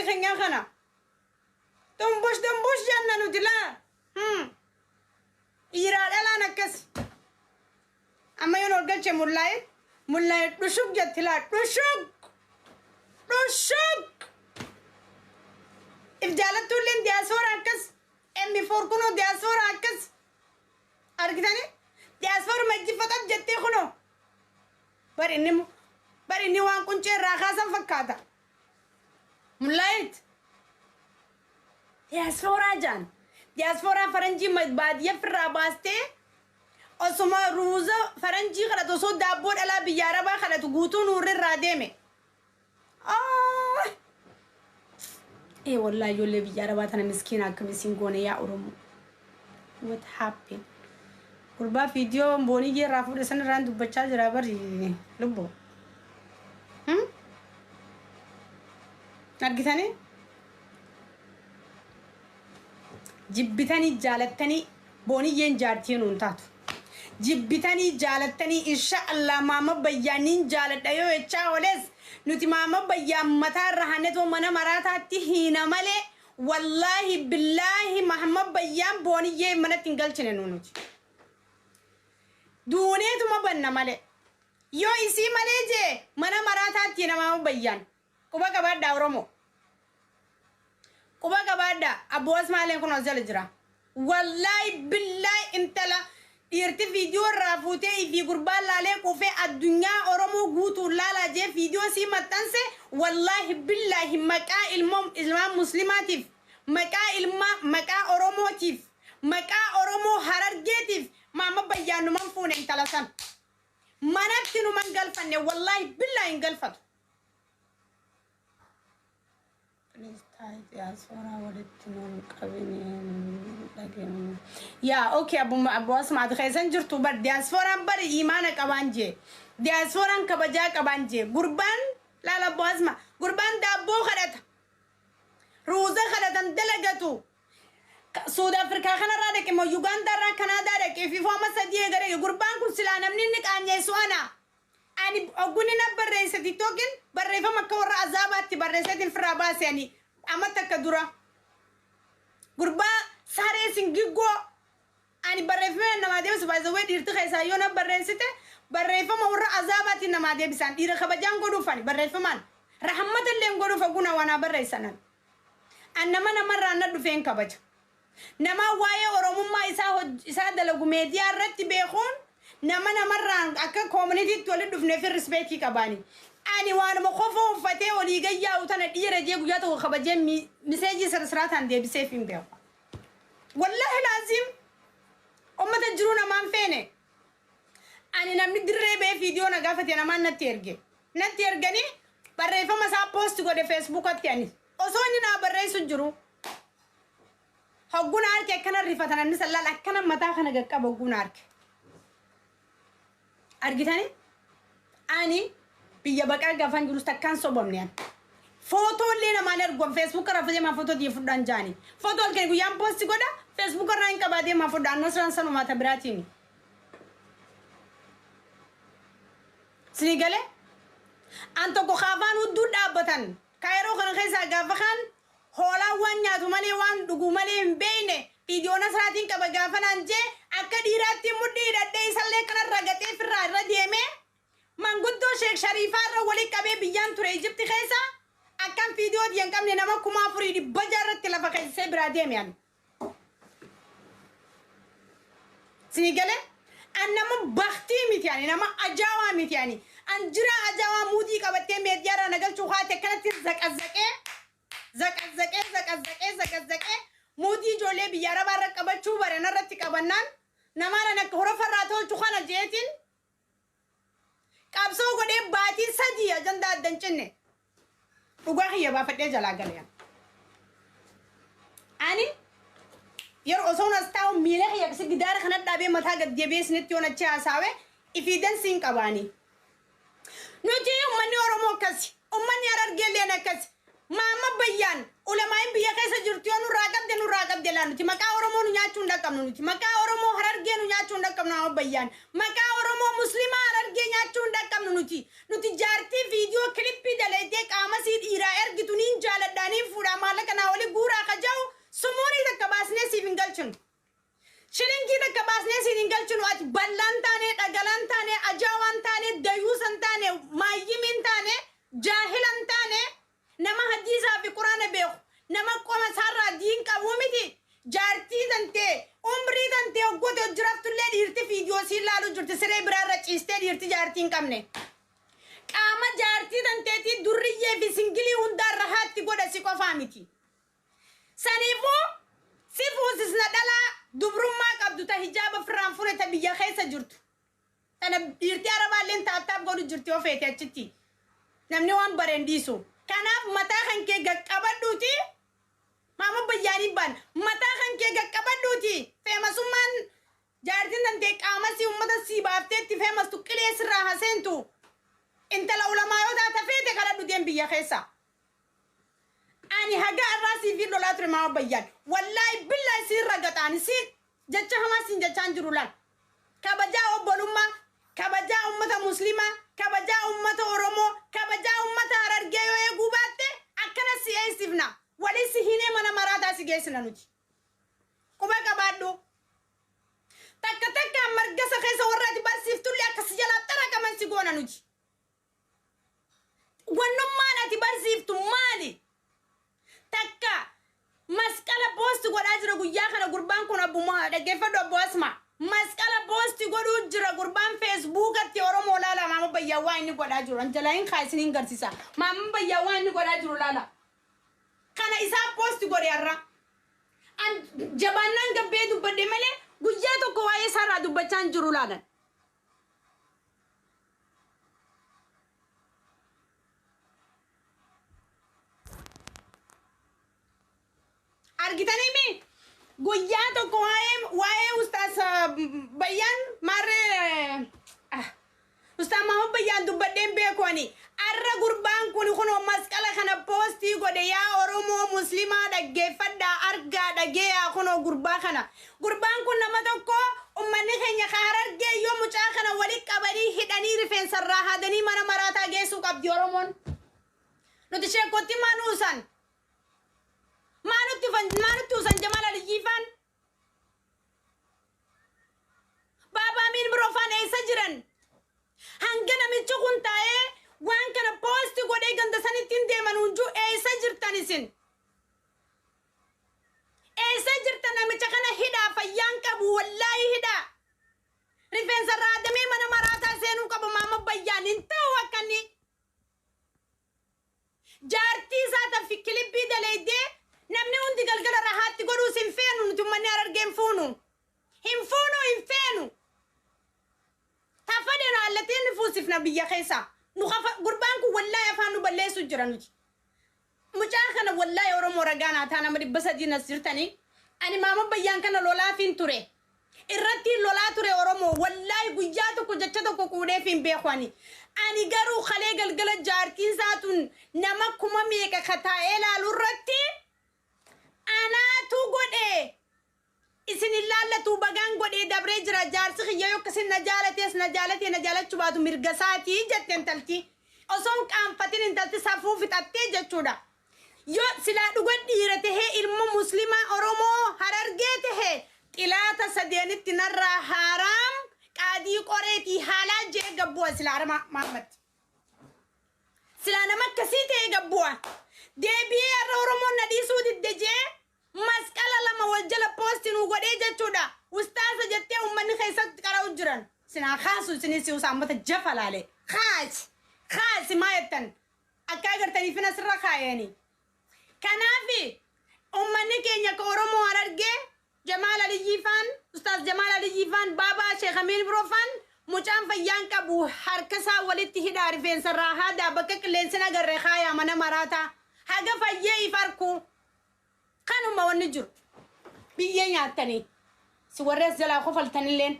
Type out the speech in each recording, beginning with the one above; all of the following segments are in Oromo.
Akka keenyaa kana. Dombosh dombosh jenna nuti laa. Dhiiraa dhalaan akkas. Amma yoon ol galche mullaa'e mullaa'e dhushuk jetti laa dhushuk dhushuk. If jaalattuulleen diyaasooraa akkas. M4 kunoo diyaasooraa akkas. Argitanii? Diyaasfooruma ijji faxat jettee kunoo. Bar inni bar inni waan quncee irraa kaasan fakkaata. Mullaayit. Diyaasfooraa jaan. Diyaasfooraa faranjii baadiyyaa firraa baastee osuma ruuza faranjii kadhatu osoo daabboo dhalaa biyya arabaa kadhatu guutuu nuurri irraa deeme. Ah! Ee wallahi ijoollee biyya arabaa tana miskiina akkam isin goone yaa Oromoo. What happened? Gurbaa viidiyoo booniyyee irraa fuudhe san irraan dubbachaa jira bari lubbu. Hmm? Argitanii? Jibbitanii jaalattanii booniyyeen jaartii nuun taatu. Jibbitanii jaalattanii insha Allah maama bayyaa nin jaaladha yoo jechaa ooles nuti maama bayyaa mataa irra hannetoo mana maraataatti hiina malee wallaahi billaahi mahamma bayyaan booniyyee manatti hin galchine nu nuti. Duuneetuma banna malee. Yoo isii malee jee mana maraataatti hiina maama bayyaan. Quba qabaadhaa Oromoo. Quba qabaadhaa abboo Asmaaleen kun as jala jira. Wallaahi billaahi intala dhiirti viidiyoo irraa fuutee ifii gurbaan laalee quufee addunyaa Oromoo guutuun laalaa jee viidiyoo sii maxxanse wallaahi billaahi maqaa ilmoo ilmaan muslimaatiif maqaa ilmaa maqaa Oromootiif maqaa Oromoo Harargeetiif maama bayyaan numan fuune intala san. Manatti numan galfanne wallaahi billaahi hin galfatu. Please taa'ii diyaaspooraa walitti nuun qabini dhageenyu. Yaa okay abbuma abboo asmaati keessan jirtu bar diyaaspooraan bari imaana qabaan jee diyaaspooraan kabajaa qabaan jee gurbaan laala abboo asma gurbaan daabboo kadhata ruuza kadhatan dalagatu Suud Afrikaa kanarraa dhaqe moo Yugaandaarraa Kanaadaa dhaqe fi fooma sadii eega dhaqe gurbaan kun silaa namni inni qaanyeessu ana. Ani oggunni na barreesse TikTokin barreeffama akka warra azaabaatti barreesseetiin firraa baase ani amma takka dura. Gurbaa saree singiggoo ani barreeffama namaa deebisu by the way dhiirti keessaa yoo na barreessite barreeffama warra azaabaatiin namaa deebisaan dhiira kabajaan godhuuf ani barreeffamaan rahammata illee hin godhuuf ogguna waan naa barreessanan. An nama namarraa na dhufeen kabaja. Namaa waa'ee Oromummaa isaa hoj isaa dalagu meediyaa irratti beekuun nama namarraan akka community tti walitti dhufneef respect qabaani. Ani waanuma kofoo uffatee olii gad yaa'u tana dhiira jee guyyaa tokko kabajee mi miseejii sirsiraataan deebiseef hin beeku. Wallahi laaziim ummata jiruu namaan feene. Ani namni dirree ba'ee viidiyoo na gaafate namaan natti erge. Natti erganii barreeffama isaa post godhe Facebookatti ani. Osoo inni naa barreessu jiru. Hogguu na arke akkana rifata namni san laal akkana mataa kana gaqqaba hogguu na arke. Argitanii? Ani biyya baqaa gaafan jirus takkaan sobamne ani. Footoo illee namaan ergu Facebook irraa deemaa footoo tiyya fudhaan jaani. Footoo halkan guyyaan posti godha Facebook irraa hin qabaa deemaa fudhaa annas sanumaa ta biraatiin. Sinii galee? An tokko kaafaan hudduu dhaabbatan Kaayiroo kana keessaa gaafa kaan hoolaan waan nyaatu malee waan dhugu malee hin beekne viidiyoo Nasraatiin qaba gaafa naan jee akka dhiiraatti mudhii hidhadhee isallee kana ragaxee firraa irra deemee manguddoo Sheek Shariifaa irra wali qabee biyyaan ture Ijipti keessa akkan viidiyoo tiyya hin qabne nama 4600 irratti lafa keessisee biraa deeme ani. Sii galee? An nama baktii miti ani nama ajaawaa miti ani. An jiraa ajaawaa muudii qabattee meediyaarraa na galchuu kaate akkanatti zaqazzaqee zaqazzaqee zaqazzaqee zaqazzaqee muudii ijoollee biyya arabaa irra qabachuu bare narratti qabannaan namaan an akka horofarraa tolchu kana jeetiin Qabsoo godhee baatii 3 ajandaa adda hin cinne. Dhugaa kiyya baafadhee jalaa gale ani. Ani yeroo osoon as taa'u miila kiyya akkasi gidaara kana dhaabee mataa gad deebi'ee isinitti yoon achi haasaawe ifiidansi hin qabaanii. Nuti ummanni Oromoo akkasi. Ummanni Harargee illeen akkasi. Maamma Bayyaan ulamaa'iin biyya keessa jirtu yoo nurraa qabde nurraa qabde laa nuti maqaa Oromoo nu nyaachuu hin dhaqqabnu nuti maqaa Oromoo Harargee nu nyaachuu hin dhaqqabnu Maamma Bayyaan maqaa Oromoo Muslimaa Harargee nyaachuu hin dhaqqabnu nuti nuti jaartii viidiyoo kilippii dalaydee qaama sii dhiiraa ergitu niin jaaladhaa niin fuudha. jaartii hin qabne. Qaama jaartii tanteetii durriyyee fi singilii hundaa rahaatti godha si qofaa miti. Saniifuu si fuusisna dhalaa dubrummaa qabdu ta hijaaba firraan fure ta biyya keessa jirtu. Tana dhiirtii arabaalleen taaptaap godhu jirti yoo feete achitti. Namni waan bareen dhiisu. Kanaaf mataa kan kee gaqqabadhuuti. Maama bayyaanii baan mataa kan kee gaqqabadhuuti. Feemasummaan jaartiin tantee qaama si uummata si baafteetti feemastu qilee sirraa haseentu. Intala ulamaa yoo taate feete kadhadhu deem biyya keessa. Ani haga irraa siif lolaa ture maama bayyaan. Wallaahi billaahi siin ragaxaani siin jecha hamaa siin jechaan jiru laal. Kabajaa obbolummaa, kabajaa uummata muslimaa, kabajaa uummata Oromoo, kabajaa uummata Harargee yoo eeguu baatte akkana si eeysifna. Walii si hinee mana maraataa si geessina nuti. Quba qabaadhu. Takka takkaan margasa keessa warra ati barsiiftullee akka si jalaa xaraqaman si goona nuti. Wannummaan ati barsiiftu maali? Takka masqala post godhaa jira guyyaa kana gurbaan kun abbuma dhaggeeffadhu abbo Asma. Masqala post godhuu jira gurbaan feesbuukatti Oromoo laala maama bayyaa waa inni godhaa jiru. Anjalaa hin kaasin hin garsiisa. Maama bayyaa waa inni godhaa jiru laala. Kana isaa post godhe har'a. An jabaannaan gabbee dubbadhe malee guyyaa tokko waa'ee isaarraa dubbachaa hin jiru laalan. Argitanii mi? Guyyaa tokko waa'ee ustaas Bayyaan maarree ustaas Mahamad Bayyaan dubbadheen beeku ani. Arra gurbaan kun kunoo masqala kana poostii godhe yaa Oromoo Muslimaa dhaggeeffadhaa argaa dhageeyaa kunoo gurbaa kana. Gurbaan kun nama tokko ummanni keenya ka Harargee yoo mucaa kana walitti qabanii hidhanii rifeensarraa haadanii mana maraataa geessuu qabdi Oromoon. Nuti sheekotti maa nuusan? Maanutti usan Jamaal Aliyyii faan? Baabaa Amiin biroo faan eessa jiran? Hanga namichi kun taa'ee waan kana poosti godhee ganda sanitti hin deeman hunduu eessa jirtan isin? Eessa jirtan namicha kana hidhaa fayyaan qabu wallaahi hidhaa. Rifeensa raadamee mana maraataa seenuu qaba maama bayyaan hin ta'u akka inni. Jaartii isaa taffi kilibbii daleeydee namni hundi galgala rahaatti godhuus hin feenu nuti ummanni Harargee hin fuunu. Hin fuunu hin feenu. Tafadhe nu allatee ni fuusifna biyya keessa. Nu kafa gurbaan kun wallaahi afaan nu balleessu jira nuti. Mucaa kana wallaahi Oromoo ragaa naa taa nama 300 as jirtanii. Ani maama bayyaan kana lolaafiin ture. Irratti lolaa ture Oromoo wallaahi guyyaa tokko jecha tokko quudheef hin beeku ani. Ani garuu kalee galgala jaartiin isaa tun nama kuma meeqa ka taa'ee laalu irratti anaatu godhe. Isin hin laallatuu bagaan godhee dabree jira jaarsi kiyya yoo akkasin na jaalatees na jaalatee na jaalachuu baatu mirga isaatii jette intalti. Osoo hin qaanfatin intalti safuu fixattee jechuudha. Yoo silaa dhuga dhiira tahee ilma muslimaa Oromoo Harargee tahe xilaata sadeenitti narraa haaraam qaadii qoreetii haalaa jee gabbu'a silaa arma Mahammad. Silaa nama akkasii ta'e gabbu'a. Deebi'ee har'a Oromoon na dhiisuu didde jee masqala lama wal jala poosti nuu godhee jechuudha. Ustaasa jettee uummanni keessatti qara'u jiran. Sinaa kaasu isinii si usaammata jafa laale. Kaasi kaasi maa jettan akka agartaniif asirra kaayanii. Kanaafi uummanni keenya ka Oromoo Harargee Jamaal Aliyyii faan, Ustaaz Jamaal Aliyyii faan, Baabaa Sheekh Amiin Biroo faan mucaan fayyaan qabu harka isaa walitti hidhaa rifeensa irraa haadaa bakka qilleensi hin agarre kaayaa mana maraataa haga fayyee if arku kanuma wanni jiru biyyee nyaattanii si warri as jalaa kofaltanilleen.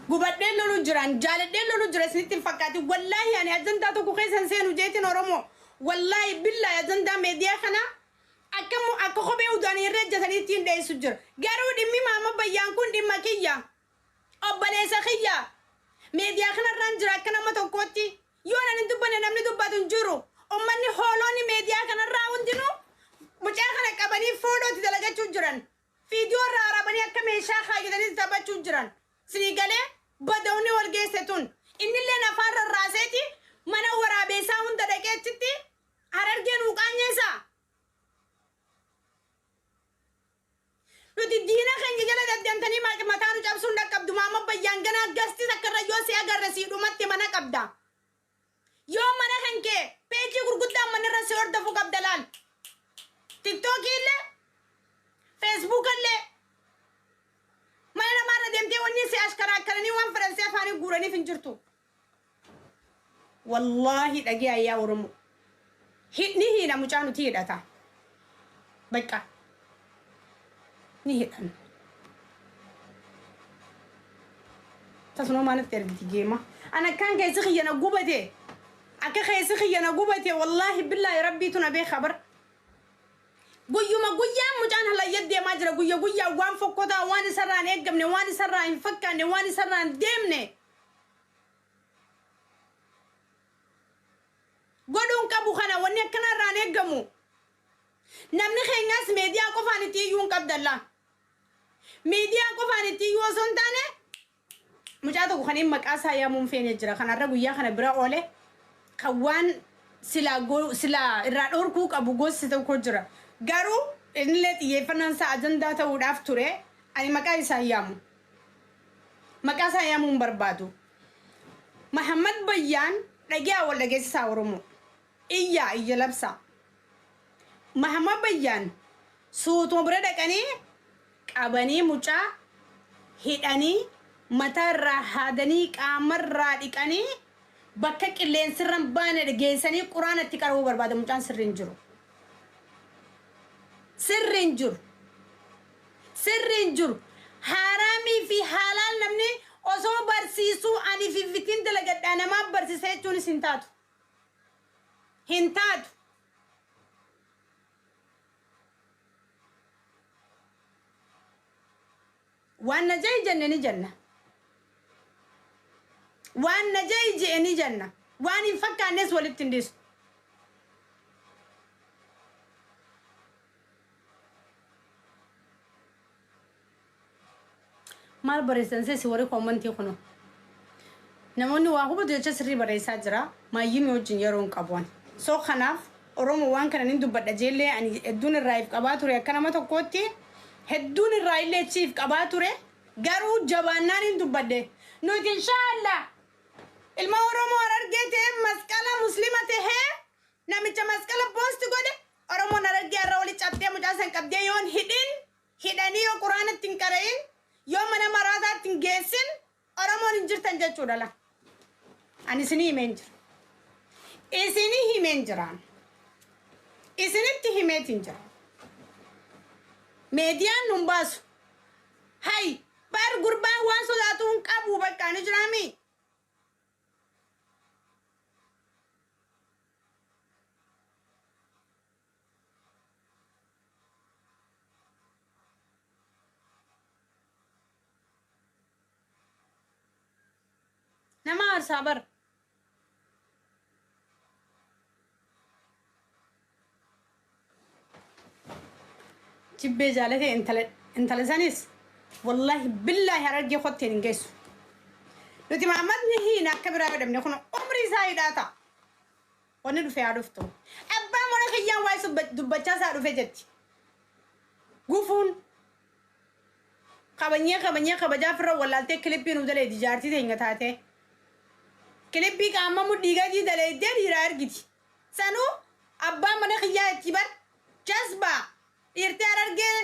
Gubadheen lolu jiran jaaladheen lolu jira isinitti hin fakkaatin wallaahi ani ajandaa tokko keessa hin seenu jeetiin Oromoo wallaahi billaahi ajandaa meediyaa kana akka akka kophee udaanii irra ejjatanii ittiin dheessu jira garuu dhimmi maama bayyaan kun dhimma kiyya obboleessa kiyya meediyaa kanarraan jira akka nama tokkootti yoo nan hin dubbanne namni dubbatu hin jiru ummanni hoolonni meediyaa kanarraa hundinuu mucaa kana qabanii foolootti dalagachuu jiran Fiidiyoo irraa waraabanii akka meeshaa kaayyatanii taphachuu jiran. Sinii galee badawni wal geesse tun. Innilleen afaan rarraaseeti mana waraabeessaa hunda dhaqee achitti Harargee nuu qaanyeessaa? Nuti diina keenya jala deddeemtanii mataa nu cabsuun dhaqqabdu. Maama bayyaan ganaa gasti takka irra yoo si agarre sii dhumatti mana qabda. Yoo mana kan kee peejii gurguddaa mana irra si hordofu qabda laal. Tiktookii illee, Feesbuuka illee, mana namaarra deemtee wanni si ashkaraakkaranii waan fedhan si afaanii guuraniif hin jirtu. Wallaahi dhagee ayyaa Oromoo. Ni hiina mucaa nuti hidhata. Bakka. Ni hidhan. Tasuma maalatti ergiti geema. Ana akkaan keessi kiyya na gubate. Akka keessi kiyya na gubate, wallaahi billaahi, rabbiitu na beeka bar. Guyyuma guyyaan mucaan halayya deemaa jira. Guyya guyyaan waan fokkotaa, waan isarraa hin eeggamne, waan isarraa hin fakkaanne, waan isarraa hin deemne godhuun qabu kana wanni akkana irraa hin eeggamu. Namni keenyaas meediyaa qofaan itti iyyuu hin qabdalla. Miidiyaa qofaan itti iyyuu osoo hin taane, mucaa tokko kan inni maqaa isaa yaamuun feene jira. Kanarra guyyaa kana bira oole, kan waan silaa silaa irraa dhorkuu qabu gosti tokko jira. Garuu innillee xiyyeeffannaan isaa ajandaa ta'uudhaaf ture. Ani maqaa isaa hin yaamu. Maqaa isaa yaamuu hin barbaadu. Mahammad Bayyaan dhagiyaa wal dhageessisaa Oromoo. Iyyaa iyya labsaa. Mahammad Bayyaan suutuma bira dhaqanii qabanii mucaa hidhanii, mataa irraa haadanii, qaamarraa dhiqanii, bakka qilleensirra hin baane geessanii quraana itti qara'uu barbaada. Mucaan sirri hin jiru. Sirri hin jiru. Sirri hin jiru. Haaraamii fi haalaal namni osoo barsiisuu ani fiffitiin dalagadhaa namaa barsiisa jechuunis hin taatu. Hin taatu. Waan na ja'i jenne ni jenna. Waan na ja'i je'e ni jenna. Waan hin fakkaannes walitti hin dhiisu. Maal barreessan seesi warri koomantii kunu? Namoonni waa hubatu jecha sirrii barreessaa jira. Maayyimii wajjin yeroo hin qabu ani. So kanaaf Oromoo, waan kana nin dubbadha jeellee ani hedduun irraa if qabaa ture, akka nama tokkootti hedduun irraa illee achi if qabaa ture. Garuu jabaannaan hin dubbadhe. Nuti inshaallah ilma Oromoo Harargee ta'e, masqala muslima tahee, namicha masqala post godhe, Oromoon Harargee har'a wali cabxee mucaa san qabdee yoon hidhin, hidhanii yoo quraanatti hin qara'in, yoo mana maraataatti hin geessin, Oromoon hin jirtan jechuudha la. Ani isinii himeen jira. Isinii himeen jiraan. Isinitti himeetiin jira. Meediyaan nun baasu. Hay bar gurbaan waan sodaatu hin qabu, bakka ni jiraami. Nama aarsaa bar. Jibbee jaalatee intala intala sanis, wallaahi billaahi, Harargee kotteen hin geessu. Nuti Mahammad ni hiina akka biraa yoo dhabne kun umrii isaa hidhaa ta'a. Wanni dhufe haa dhuftu. Abbaa mana kiyyaan waa'ee dubbachaa isaa dhufe jetti. Gufuun kabanyee kabanyee kabajaa firra wallaaltee kilippii nu daleedi jaartii teenya taatee. Kilippii qaama mudhii gadii daleeddee dhiiraa ergiti. Sanuu abbaa mana kiyyaa itti bar jazbaa dhiirtii Harargee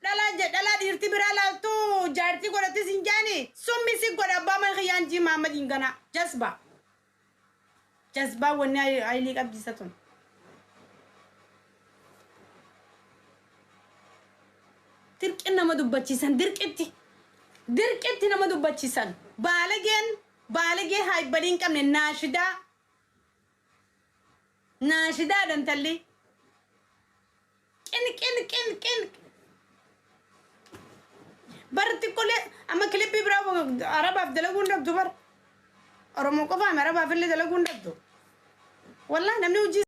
dhalaa dhalaa dhiirti biraa laaltu jaartii godhattis hin jaani summi si godha abbaa mana kiyyaan jii Mahammad hin ganaa jazbaa. Jazbaa wanni ayilii qabdisa tun. Dirqin nama dubbachiisan, dirqitti. Dirqitti nama dubbachiisan. Baalageen baalagee haaybalii hin qabne naashidaa. Naashidaa dantalli. Qin qin qin qin. Bar xiqqoolee amma kilippii biraa Arabaaf dalaguu hin dhabdu bar. Oromoo qofaami, Arabaaf illee dalaguu hin dhabdu. Wallahi namni hojii